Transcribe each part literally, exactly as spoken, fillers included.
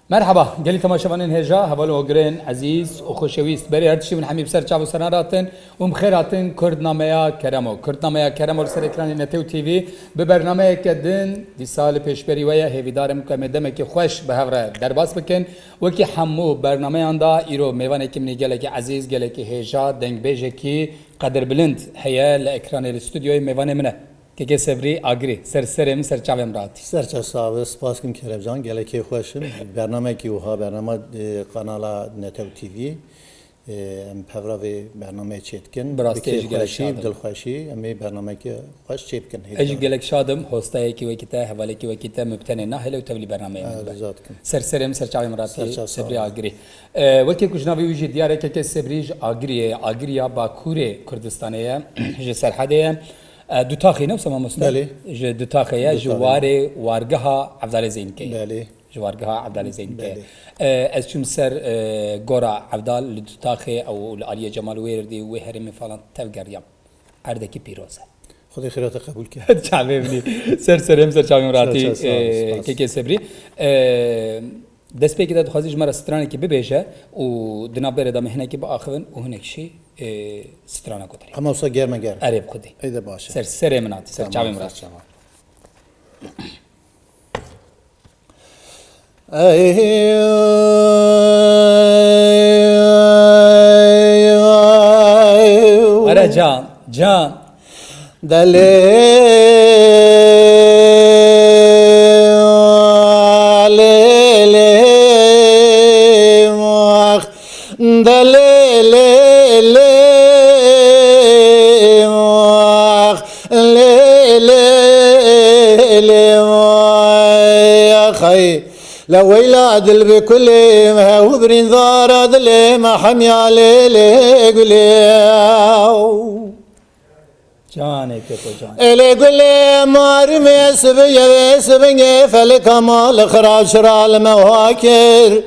Merheba, gelî temaşevanên hêja, heval û hogirên ezîz û xoşewîst. Berê her tiştî min hemî bi ser çav û seran ratin û bi xêr hatin Kurdnameya Keremo. Kurdnameya Keremo li ser ekranê Netew T V bi bernameyeke din dîsa li pêşberî we ye. Hêvîdar im ku em ê demekî xweş bi hev re derbas bikin. Wekî hemû bernameyan de îro mêvanekî min ê gelekî ezîz, gelekî hêja, dengbêjekî qedirbilind heye li ekranê, li stûdyoyê mêvanê min e. Keke Sebrî Agirî, ser serê min, ser çavê min re hatî. Ser çav sax be, spas kim Kerem can, gelekî xweş im. Bernamekî wiha, bernama, e, kanala Netew T V. E, em pevra vê bernameyê çêdikin. Bi rastî ez jî gelek şad im. Bi kêfxweşî, bi dilxweşî, em ê bernamekî xweş çêbikin. Ez jî gelek şad im, hostayekî wekî te, hevalekî wekî te min bi tenê nahêle û tevlî bernameyê min dibe. Rica dikim. Ser serê min, ser çavê min re hatî, Sebrî Agirî. E, wekî ku ji navê wî jî diyar e, Keke Sebrî ji Agiriyê, Agiriya Bakurê Kurdistanê ye, ji Serhedê ye. E, Dutaxê ne wisa mamoste? Belê. Ji Dutaxê ye, ji Dutaxê. Warê, wargeha Evdalê Zeynikê ye. Belê. Ji wargeha Evdalê Zeynikê ye. Belê. E, ez çûm ser, e, gora Evdal li Dutaxê û li aliyê Cemal Wêrdî û wê herêmê falan tevgeriyam. Erdekî pîroz e. Xwedê xêra te qebûl ke. Çavê min î. Ser serê min, ser çavê min re hatî, Ser çav, sağ ol, e, spas. Keke Sebrî. E, Destpêkê de dixwazî ji me re stranekî bibêje û di navberê de me hinekî biaxivin û hinek jî, e, strana guhdarî. Hema wisa germe germ. Erê bi xwedî. Ey de baş e. Ser serê min hatî, ser çavê min re. Tamam, ser çava. Ey, ey, ey. Were can, can. Delê, lê, lê, ax. Delê, lê, lê, ax. Lê, lê, lê, ax. Hey. Le weyla dil bi kulê me, û birîndara dilê me hemiya lê, lê, gulê. Canê keko can. Ê lê gulê marûmê sibiyê wê sibingê felika mal xira çira li me wa kir.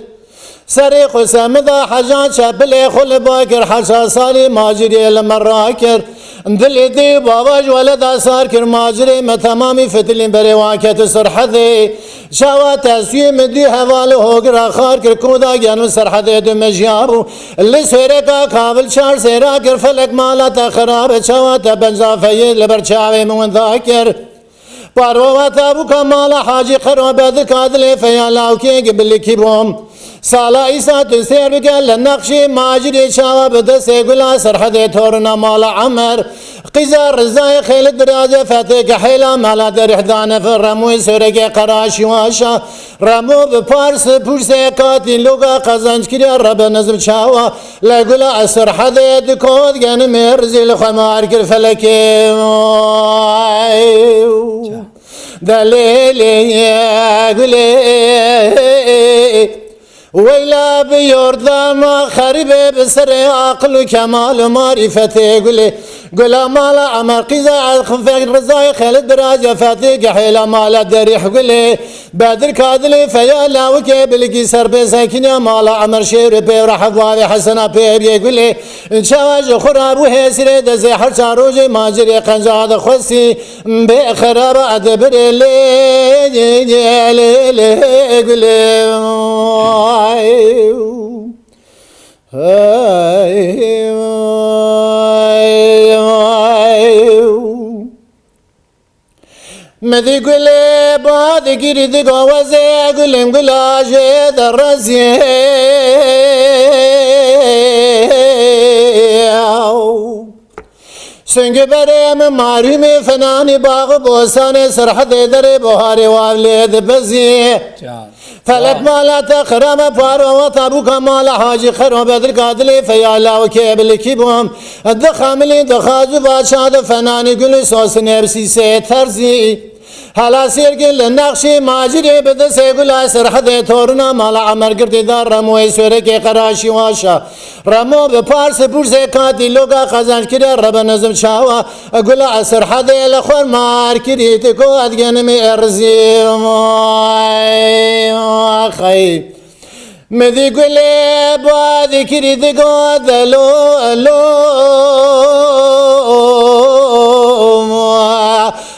Serê xwe semida heca çepilê xwe li ba kir, heca salî macirê li me rakir. Dilê dê û bava ji weleda sar kir, macirê me temamî fitilîn berê wa ket Sirhedê. Çawa te sûyê min dû heval û hogira xar kir, koda gel min Serhedê du mejiyabû. Li sêreka kavil çar sêra kir, felek mala te xirab e, çawa te benca feyê li ber çavê min winda kir. Parwewata bûka mala Hacî Xero Bedirka dilê feya lawkê gibilikî bûm. Sala îsa tu sêr bike li nexşê macirê çawa bi destê gula Serhedê torina mala Emer. Qîza Rizayê xêli dirazê fetê gehêla mala derîh dane fi remûyê sêrekê qeraşî waşa. Remo bi pars pûrsê katî loga qezenc kiriya rebe nizm çawa. Le gula Serhedê di kot genimê rizî li xwe mar kir felekê. Delê lê gulê. Weyla bi yordana xerîbê bi serê aqil û kemal û marîfetê gulê. Gula mala Emer qîza Elxifek Rizayê Xelid Birac ya fetê gehêla mala derîh gulê. Bedir Kadilê feya lawikê bilikî ser pê sekiniya mala Emer şêr û pê re hevavê Hesena pê biyê gulê. Çawa ji xwe rabû hêsirê dezê her çar rojê macirê qenca dixwestî. Bê xiraba dibirê lê, lê, lê, lê gulê. Hey, hey, hey. Medî gulê ba digirî digawezê gulên gula jê derezî. Singê berê min marîmê fenanî bax û bostanê Serhedê derê buharê wavlê dibezî. Can. Felek mala te xirab e, paro wata bûka mala Hacî Xero Bedirka dilê feya lawikê bilikî bûm. Di xemilî di xaz û baça di fenanî gul û sosinê bi sîsê terzî. Hela sêrgin li nexşê macirê bi destê gula Serhedê torina mala Emer girtî da remoyê sêrekê qeraşî waşa. Remo bi pars û pûrsê katî loga qezenc kiriya rebe nizm çawa. Gula Serhedê li xwe mar kirî, tu got genimê erzî. Vay, xey. Medî gulê ba dikirî digot elo, elo.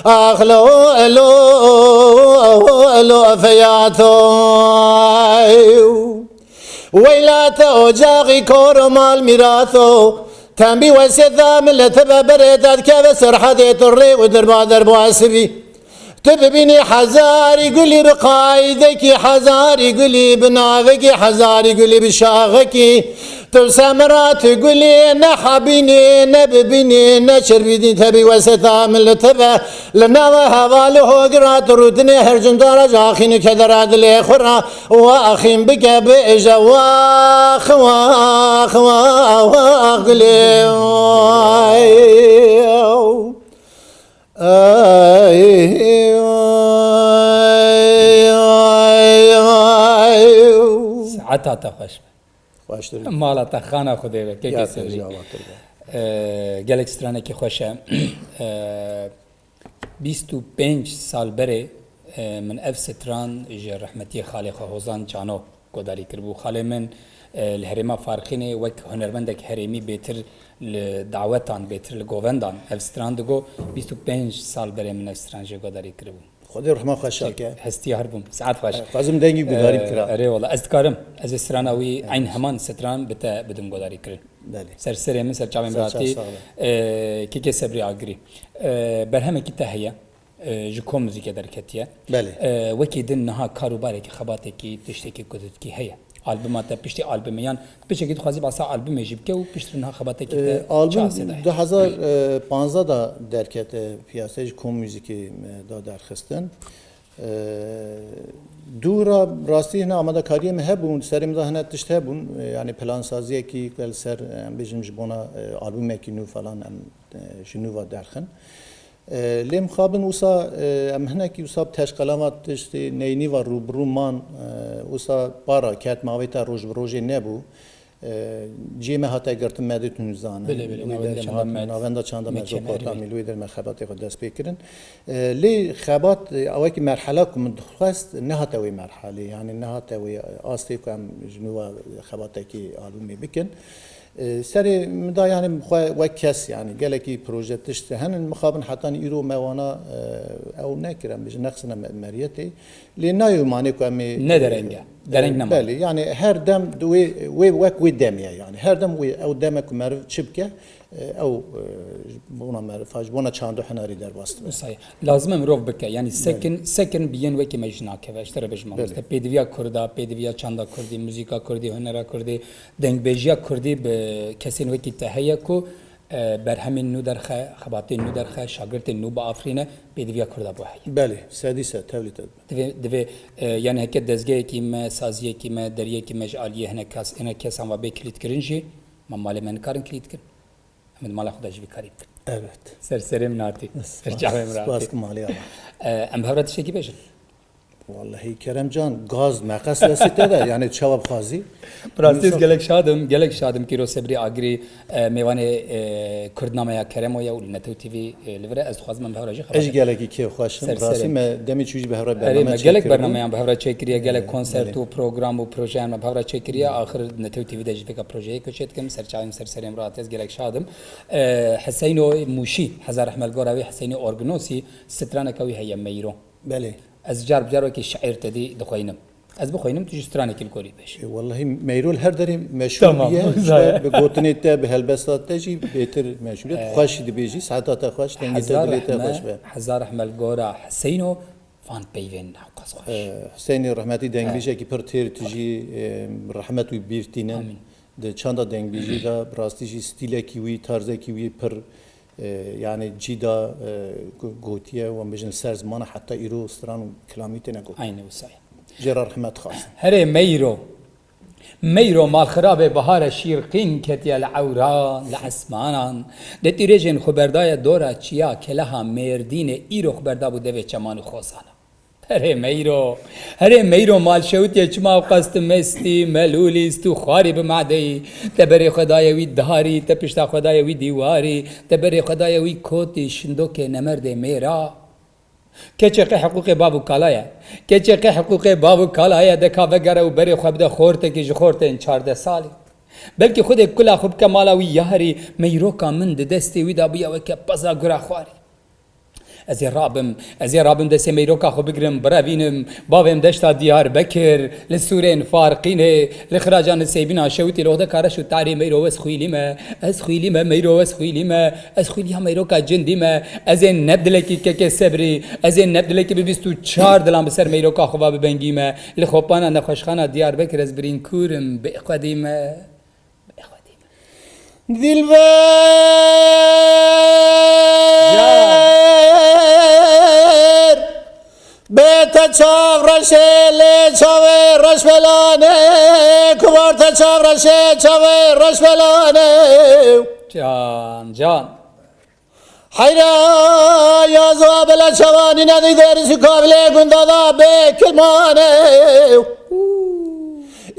Ax lo, elo, elo, feyato. Weyla te ocaxî kor û mal mîraso, tembî wesêta milete ve berê te dikeve serhedê tu rê û dirba derba sivî. Tu bibînî hezarî gulî bi qaydekî, hezarî gulî bi navekî, hezarî gulî bi şaxekî. Tu semira tu gulî ne hebînî ne bibînî ne çirbînî tebî wesêta milete ve. Li nava hevalê hogira tu rûtinê her cundara ji axîn û kedera dilê xwe re. Wa axîn bike bêje wax, wax, wax, wax gulê. Ay, ay, ay, ay, ay. Saeta te xweş be. Xweştir. Mala te xana Xwedê be, kekê Ya Sebrî. Tevî, Allah te be. Ee, gelek stranekî xweş e. Ee, Bîst û pênc sal berê, e, min ev stran ji rehmetiyê xalê xwe Hozan Çano godarî kiribû. Xalê min, e, li herêma Farqînê wek hunermendek herêmî bêtir li dawetan, bêtir li govendan ev stran digo. Bîst û pênc sal berê min ev stran jê godarî kiribû. Xwedê rehma xwe şake. Hestiya her bûm. Saet xweş. Xwazim dengî gudarî E, bikira. Erê wala. Ez dikarim. Ez ê strana wî eyn heman stran bi te bidim godarî kirin. Belê. Ser serê min, ser çavên min Ser çav ratî. sağ be. E, Kekê Sebrî Agirî. E, berhemekî te heye. E, ji kom muzîke derketiye. Belê. E, wekî din niha kar û barekî, xebatekî, tiştekî ku tu dikî heye. Albuma te piştî albumê yan piçekî dixwazî basa albumê jî bike û piştre niha xebatekî te E, çi album asê de heye? du hezar e, panzdeh da derkete piyasaya ji kom muzîkê e, da derxistin. Eee, dû ra rastî hine amadekariyê min hebûn, serê min de hine tişt hebûn, eee, yanî plansaziyekî ku li ser, em bêjin ji bona, eee, albûmekî nû falan em, eee, ji nû ve derxin. Eee, lê mixabin wisa, eee, em hinekî wisa bi teşqelava tiştê neynî ve rûbirû man, eee, wisa para ket mavê te roj bi rojê nebû. E, cihê me hate girtin, me dît hûn zanin. Belê, belê, Wî navenda der çanda çanda me, me, navenda çanda me Meçe Zokota Merivê. Mîl, wî der me xebatê xwe dest pê kirin. E, lê xebat, e, ew wekî merhela ku min dixwest, nehate wê merhelê, yanî nehate wê astê ku em ji nû ve xebatekî albûmê bikin. E, serê min da, yanî min xwe wek kes, yanî gelekî proje tişt henin, mixabin hetanî îro me wana, e, ew nekir, em bêjin nexsine me-, meriyetê. Lê nayê û manê ku em ê, Ne dereng e. e, Dereng nema. Belê, yani her dem di wê, wê wek wê demê ye yani. Her dem wê ew deme ku meriv çi bike, e, ew, e, ji bona meriv, ji bona çand û hinarî derbas dibe. Wisa ye. Lazim e mirov bike. Yani Belê. sekin, sekin bi yên wekî me jî nakeve. Ji te re bêjim Belê. mamoste. Pêdiviya Kurda, pêdiviya çanda Kurdî, muzîka Kurdî, hunera Kurdî, dengbêjiya Kurdî bi kesên wekî te heye ku e, berhemên nû derxe, xebatên nû derxe, şagirtên nû biafirîne, pêdiviya Kurda bo heye. Belê, sedî sed, tevlî te dibe. Divê, divê, e, yani heke dezgehekî me, saziyekî me, deriyekî me ji aliyê hinek kes, hinek kesan ve bê kilîtkirin jî, ma malê me nikarin kilîtkin. Em di mala xwe de jî vî karî bikin. Evet. Ser serê min hatî. Ser Spas, çavê min spas hatî. Ki malê ala. E, em bi hev re tiştekî bêjin. Wallahî Kerem can, gaz meqes destê te de, yani çawa bixwazî. Bi rastî ez Insan- gelek şad im, gelek şad im Kîro Sebrî Agirî, e, mêvanê, e, Kurdnameya Keremo ye û li Netew T V, e, li vir e. Ez dixwazim em bi hev re jî xebat Ez jî gelekî kêfxweş im. Ser Rastî serê. me demê çûyî jî bi hev re Erê bername me gelek çêkiribûn. bernameyan bi hev re çêkiriye, gelek Belê, konserto belê. û program û projeyan me bi hev re çêkiriye. Axir Netew T V de jî vêka projeyê ku çêdikim, ser çavê min ser serê min re hatiye, ez gelek şad im. E, Heseyno Mûşî, hezar rehmet li gora wî, Heseyno Orgnosî, straneke wî heye Meyro. Belê. Ez car bi car wekî şaîr te dî dixweynim. Ez bixweynim, tu jî stranekî li gorî bêj. E, wellahî Meyrol her derê meşhûr Tamam, bûye. Ji ber bi gotinê te, bi helbesta te jî bêtir meşhûr e. Tu xweş jî dibêjî, saeta te xweş, dengê te, Hezar dilê te rehme, xweş be. Hezar rehme li gora Heseyno, van peyvên ewqas xweş. E, Hüseyinê rehmetî dengbêjekî pir têr tijî, e, rehmet wî bîr tînin. Amîn. Di çanda dengbêjî de bi rastî jî stîlekî wî, tarzekî wî pir E, yani cî da, e, go-, gotiye, wan bêjin ser zimana heta îro stran û kilamî têne gotin. Aynî wisa ye. Jê re rehmet xwazim. Herê Meyro. Meyro malxirabê bihare şîrqîn ketiye li ewran, li esmanan. De tîrêjên xwe berdaye dora çiya keleha Mêrdînê, îro xwe berdabû devê çeman û xozana. Herê Meyro, herê Meyro, mal şewitiye çima ewqas tu mestî, melûlî, stûxwarî bi madeyî, te berê xwe daye wî diharî, te pişta xwe daye wî dîwarî, te berê xwe daye wî kotî, şindokê nemerdê mêra. Keçê qê hiqûqê bav û kala ye. Keçê qê hiqûqê bav û kala ye, de ka vegere û berê xwe bide xortekî ji xortên çardeh salî. Belkî Xwedê kula xwe bike mala wî yarî, meyroka min di destê wî de bûye weke peza gura xwarî. Ez ê rabim, ez ê rabim destê meyroka xwe bigrim, birevînim, bavêm deşta Diyarbekir, li sûrên Farqînê, li xiracan li Seybîna Şewitî, li oxdeka reş û tarê meyro wes xwîlî me, ez xwîlî me, meyro wes xwîlî me, ez xwîliya meyroka cindî me, ez ê ne bi dilekî kekê sebrî, ez ê ne bi dilekî bi bîst û çar dilan bi ser meyroka xwe va bibengî me, li xopana nexweşxana Diyarbekir ez birînkûr im, bê xwedî me. Dilber, bê te çav reşê lê çavê reşbelanê, kubar te çav reşê çavê reşbelanê. Can, can. Heyra ya zo bela çavanî nedî derisi kavilê gunda da bê kilmanê.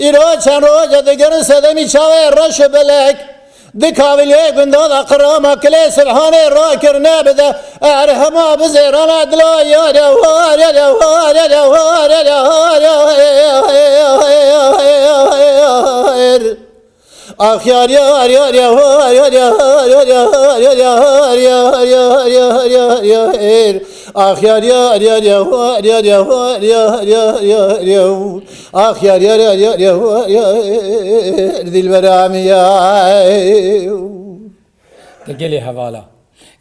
Îro çend roje digirin sedemî çavê reş û belek. Di kavilê gunda da qirama kilê Sibhanê rakirine bide. Er hema bizêrana dila yare war yare war yare war yare war yare. Ax yar yar yar yar yar yar yar yar yar yar yar yar yar yar yar yar yar yar yar. Ax yar yar yar yar yar yar yar yar yar yar yar yar yar. Ax yar yar yar yar yar yar yar yar dilbera min ya. Te gelê hevala.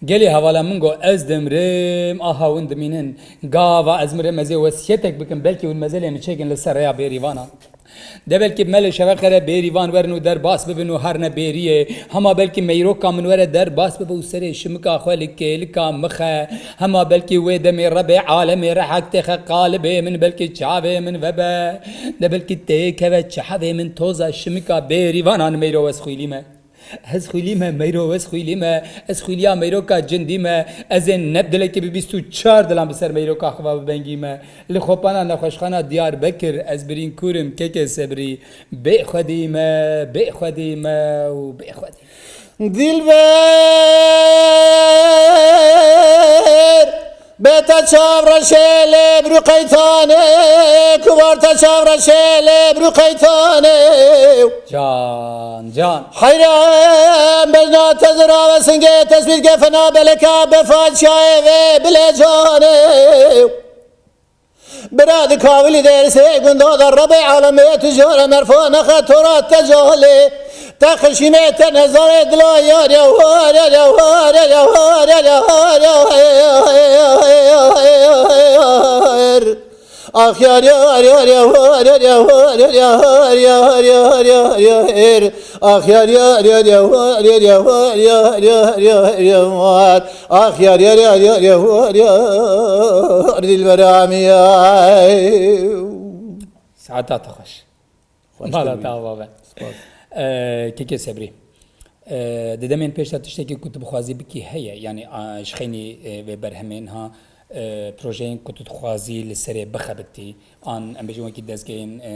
Gelê hevala min got, ez dimrim, aha hûn dimînin. Gava ez mirim, ez ê wesiyetek bikim, belkî hûn mezelê min çêkin li ser rêya bêrîvana. De belkî bi me li şeveqê re bêrîvan werin û derbas bibin û herine bêriyê. Hema belkî meyroka min were derbas bibe û serê şimika xwe li kêlika mixe. Hema belkî wê demê Rebê alemê re hek têxe qalibê min, belkî çavê min vebe. De belkî têkeve çavê min toza şimika bêrîvanan meyro wes xwîlî me. Ez xwîlî me, meyro ez xwîlî me, ez xwîliya meyroka cindî me, ez ê ne bi dilekê bi bîst û çar dilan bi ser meyroka xwe va bibengî me. Li xopana nexweşxana Diyarbekir ez birînkûr im, kekê sebrî, bê xwedî me, bê xwedî me û bê xwedî. Dilber, bê te çav reşê lê bi rû qeytanê, kubar te çav reşê lê bi rû qeytanê. Can, can. Heyran bejna te zira ve singê tesbît gefena beleka befa çiyayê vê bilê canê. Bira di kavilî dersê gunda da Rebê alemê tu jare merfa nexe tora te cahilê. Te xişîmê te nezarê dila yar ya war ya ya war ya ya war ya ya war ya ya war. Ax yar yar yar ya war yar ya war yar ya har yar yar yar yar yar. Ax yar yar yar ya war yar ya war yar yar yar yar yar. Ax yar yar yar yar ya war yar dilbera min ya. Saeta te xweş. Xweş Mala te ava be. Spas. Ee, kekê Sebrî. Ee, di demên pêş de tiştekî ku tu bixwazî bikî heye, yanî, a, ji xeynî, e, vê berhemên ha, e, projeyên ku tu dixwazî li serê bixebitî, an em bêjin wekî dezgehên, e,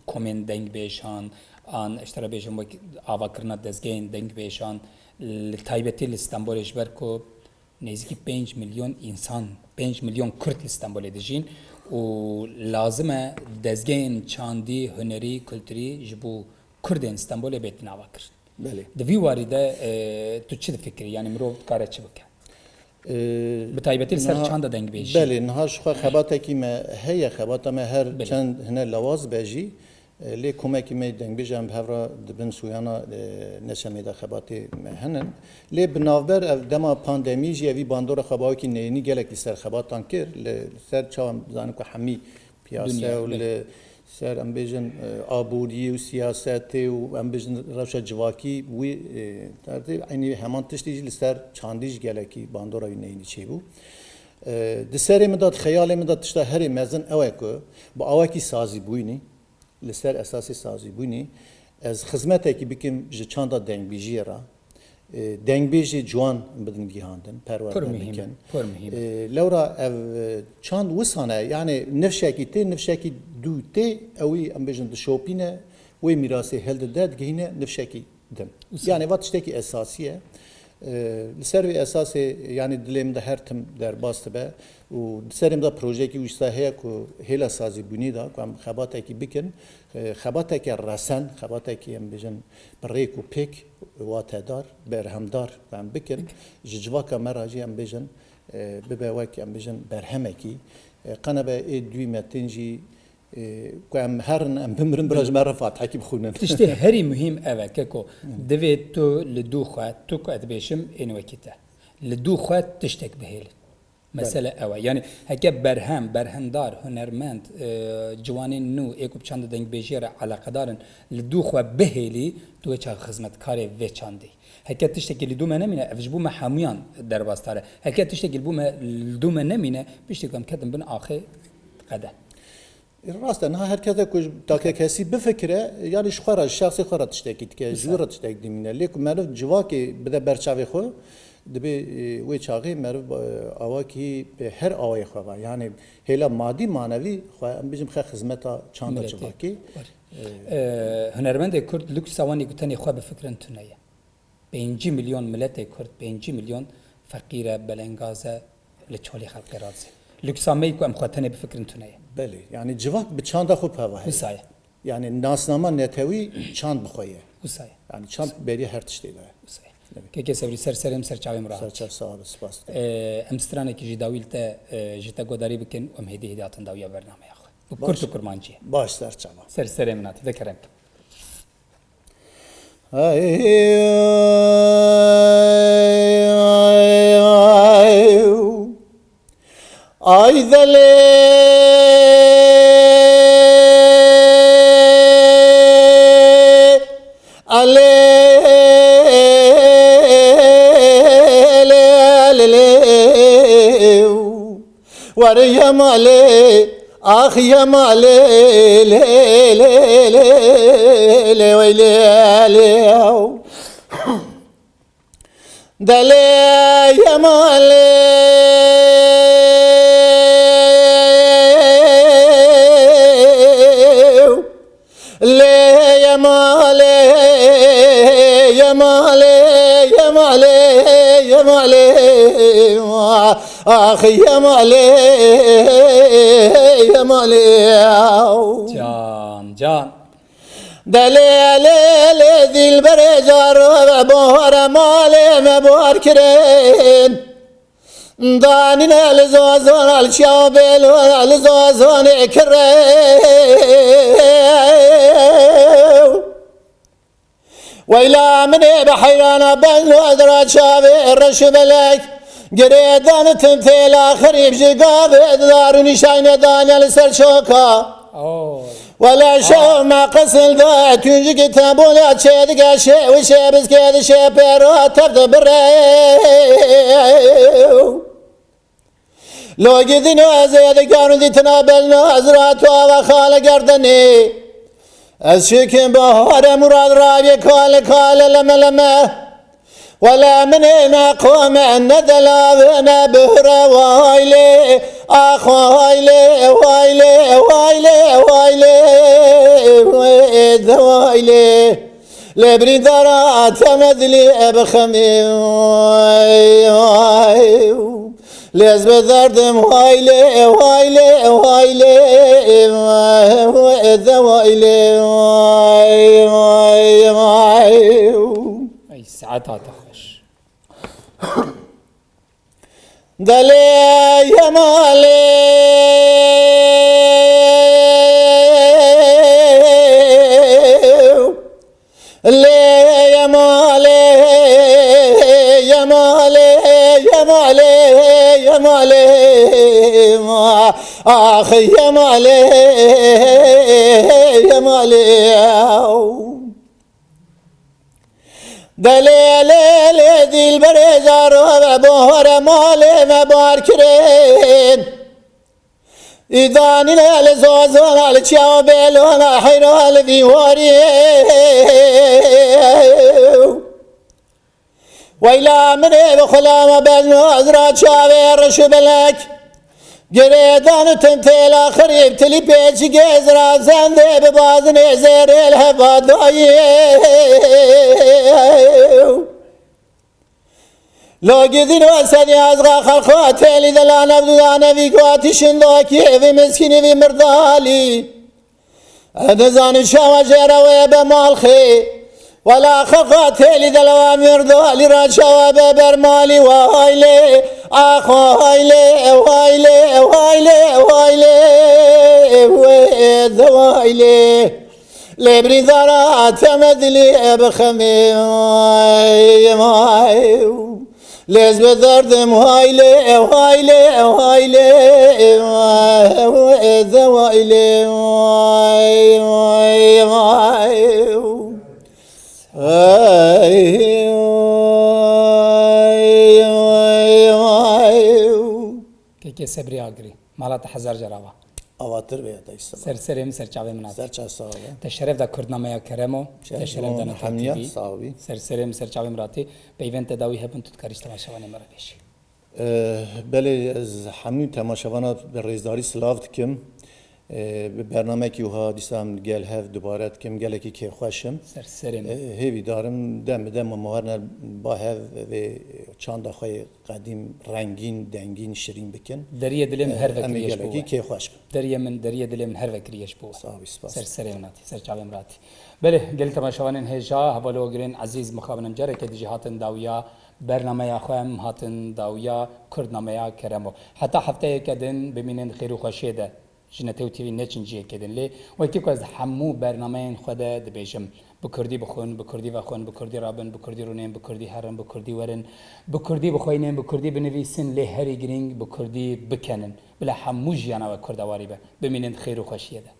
komên dengbêjan, an ji te re bêjim wek avakirina dezgehên dengbêjan, li taybetî li Stenbolê, ji ber ku nêzîkî pênc milyon însan, pênc milyon Kurd li Stenbolê dijîn û lazim e dezgehên çandî, hunerî, kulturî ji bo Kurdên Stenbolê bêtin avakirin. Belê. Di vî warî de, e, tu çi difikirî? Yanî mirov dikare çi bike? E, Bi taybetî li ser niha, çanda dengbêjî. Belê, niha ji xwe xebatekî me heye, xebata me her Belê. Çend hine lawaz be jî, e, lê komekî me dengbêj em bi hev re di bin soyana, e, neşemê de xebatê me hene. Lê bi navber ev dema pandemî jî evî bandora xwe bawekî neyînî gelek li ser xebatan kir. Li ser çawa em dizanin ku hemî piyase Dinya, û belê. Li ser, em bêjin, e, aboriyê û siyasetê û, em bêjin, rewşa civakî wî, e, dertê, eynî heman tiştî jî li ser çandî jî gelekî bandora wî neyînî çêbû. E, di serê min de, di xeyalê min de tişta herî mezin ew e ku bi awakî sazîbûyînî, li ser esasê sazîbûyînî, ez xizmetekî bikim ji çanda dengbêjiyê re, e, dengbêjê ciwan bidin gihandin, perwerde Pir muhîm e, bikin. Pir muhîm e. E, lewra ev, e, çand wisa ne, yanî nifşekî tê, nifşekî dû tê, ewî em bêjin dişopîne, wê mîrasê hildide, digihîne nifşekî din. Wisa. Yanî va tiştekî esasî ye. E, li ser vê esasê, yanî dilê min de her tim derbas dibe û di serê min de projeyekî wisa heye ku hêla sazîbûnî de ku em xebatekî bikin, e, xebateke resen, xebatekî em bêjin bi rêk û pêk, watedar, berhemdar em bikin. Bikin. Ji civaka me re jî em bêjin, e, bibe wek, em bêjin, berhemekî. E, qenebe ê duyî me tên jî, e, ku em herin, em bimirin, bira ji me re Fatihekî bixwînin. Tiştê herî muhîm ev e, keko. Divê tu li dû xwe, tu ku ez dibêjim, ên wekî te. Li dû xwe tiştek bihêlî. Belê. Mesele ew e. Yanî heke berhem, berhemdar, hunermend, e, ciwanên nû, ê ku bi çanda dengbêjiyê re eleqedar in, li dû xwe bihêlî, tu wê çax xizmetkarê vê çandî. Heke tiştekî li dû me nemîne, ev ji bo me hemûyan derbasdar e. Heke tiştekî li bo me, li dû me nemîne, piştî ku em ketin bin axê qede. Rast e, niha her kese ku ji takekesî bifikire, yanî ji xwe re, ji şexsê xwe re tiştekî dike, ji wî re tiştek dimîne. Lê ku meriv civakê bide ber çavê xwe, dibê, e, wê çaxê meriv, e, awakî bi her awayê xwe ve. Yanî hêla madî manevî xwe, em bêjin, xe xizmeta çanda civakê. E, hunermendê Kurd luksa wanî ku tenê xwe bifikirin tune ye. Pêncî milyon miletê Kurd, pêncî milyon feqîr e, belengaz e, li çolê xelkê radizê. Luksa me yî ku em xwe tenê bifikirin tune ye. Belê, yanî civak bi çanda xwe peva heye. Wisa ye. Yanî nasnama netewî çand bi xwe ye. Wisa ye. Yanî çand beriya her tiştê de ye. Wisa ye. Kekê Sebrî, ser serê min, ser çavê min rahat. Ser çav, sağ ol, spas dikim. Ee, em stranekî jî dawî li te, e, ji te godarî bikin û em hêdî hêdî hatin dawiya bernameya xwe. Bi kurt û kurmancî. Baş, ser çava. Ser serê min hatî, de kerem kin. Ay delê, alê, lê, lê, lê, lê. Were Yemalê, ax Yemalê, lê, lê, lê, lê, wey lê, lê. Delê Yemalê, lê Yemalê, Yemalê, Yemalê, Yemalê, ax Yemalê, Yemalê. Can, can. Delê lê lê dilberê caro ve bahare malê me bar kirin. Danîne li zazan, li çiya bêlo, li zazanê kirê. Weyla min ê bi heyrana ben, dira çavê reş û belek. Girêdan tim têla xerîb ji gavê didar û nîşayne daniye li ser çoka. Oh. Wele şev me qesil da, tûncikî tembûla çê dike şê û şê biskê di şê pêra tev dibire. Lo gidîno ez ê dikarû dîtina belno ez ra tu ava xale gerdenê. Ez çikim bahare murad rabê kale kale leme leme. Wele min ê neqome, ne delave, ne bihre, way lê, ax, way lê, way lê, way lê, way lê, wê de way lê. Lê birîndara te me dilê bixemê, way, way. Lê ez bi derdim, way lê, way lê, way lê, wê de way lê, way, way, way. Ey, saet hate xweş. Delê Yemalê, lê Yemalê, Yemalê, Yemalê, Yemalê, ax Yemalê, Yemalê. Delê lê lê dilberê caro ve bahare malê me bar kirin. Îdanîne li zazana, li çiya bêlona heyra li vî warî. Weyla min ê bi xulama belno ez ra çavê reş û belek. Girêdan tim têla xirîb tilî pêçî gêz ra zendê bi bazinê zêrê li heva dayê. Lo gidîn we sedî ezqa xelqa têlî de la nevdû da nevî guatî şindakî evî miskînî vî mirdalî. Ez nizanim çawa jê re wê be malxê. Wela xelqa têlî de la mirdalî ra çawa be bermalî, way lê, Ax haylê, haylê, haylê, haylê, wê de haylê. Lê birîndara te me dilê bixemê, vay, vay. Lê ez bi derdim haylê, haylê, haylê, wê de haylê, vay, vay, vay. Ay, ay, ay, ay. Kekê Sebrî Agirî, mala te hezar car ava. Avatir be ya dayî Seba. Ser serê min, ser çavê min hatî. Ser çav sax be. Te şeref da Kurdnameya Keremo, te şeref da Netewî T V. Ser serê min, ser çavê min hatî. Peyvên te dawî hebin, tu dikarî ji temaşevanê me re bêjî. Eh, belê, ez hemû temaşevana bi rêzdarî silav dikim. Eh, bi bernamekî wiha dîsa em gel hev dubare dikim, gelekî kêfxweş im. Ser serê min. Eh, hêvî darim dem bi dem me her ne ba hev vê çanda xwe yê qedîm, rengîn, dengîn, şirîn bikin. Deriyê dilê min her vekirî yeş bo we. Eh, em ê gelekî kêfxweş bin. Deriyê min, deriyê dilê min her vekirî yeş bo we. Sax bî, spas. Ser serê min hatî, ser çavê min hatî. Belê, gelî temaşevanên hêja, hevalê we girên ezîz, mixabin em careke dijî hatin dawiya bernameya xwe, em hatin dawiya Kurdnameya Keremo. Heta hefteyeke din bimînin di xêr û xweşiyê de. Ji Netewî T V neçin cihekê din. Lê wekî ku ez di hemû bernameyên xwe de dibêjim, bi kurdî bixwin, bi kurdî vexwin, bi kurdî rabin, bi kurdî rûnên, bi kurdî herin, bi kurdî werin, bi kurdî bixweynin, bi kurdî binivîsin, lê herî girîng bi kurdî bikenin. Bila hemû jiyana we kurdewarî be. Bimînin di xêr û xweşiyê de.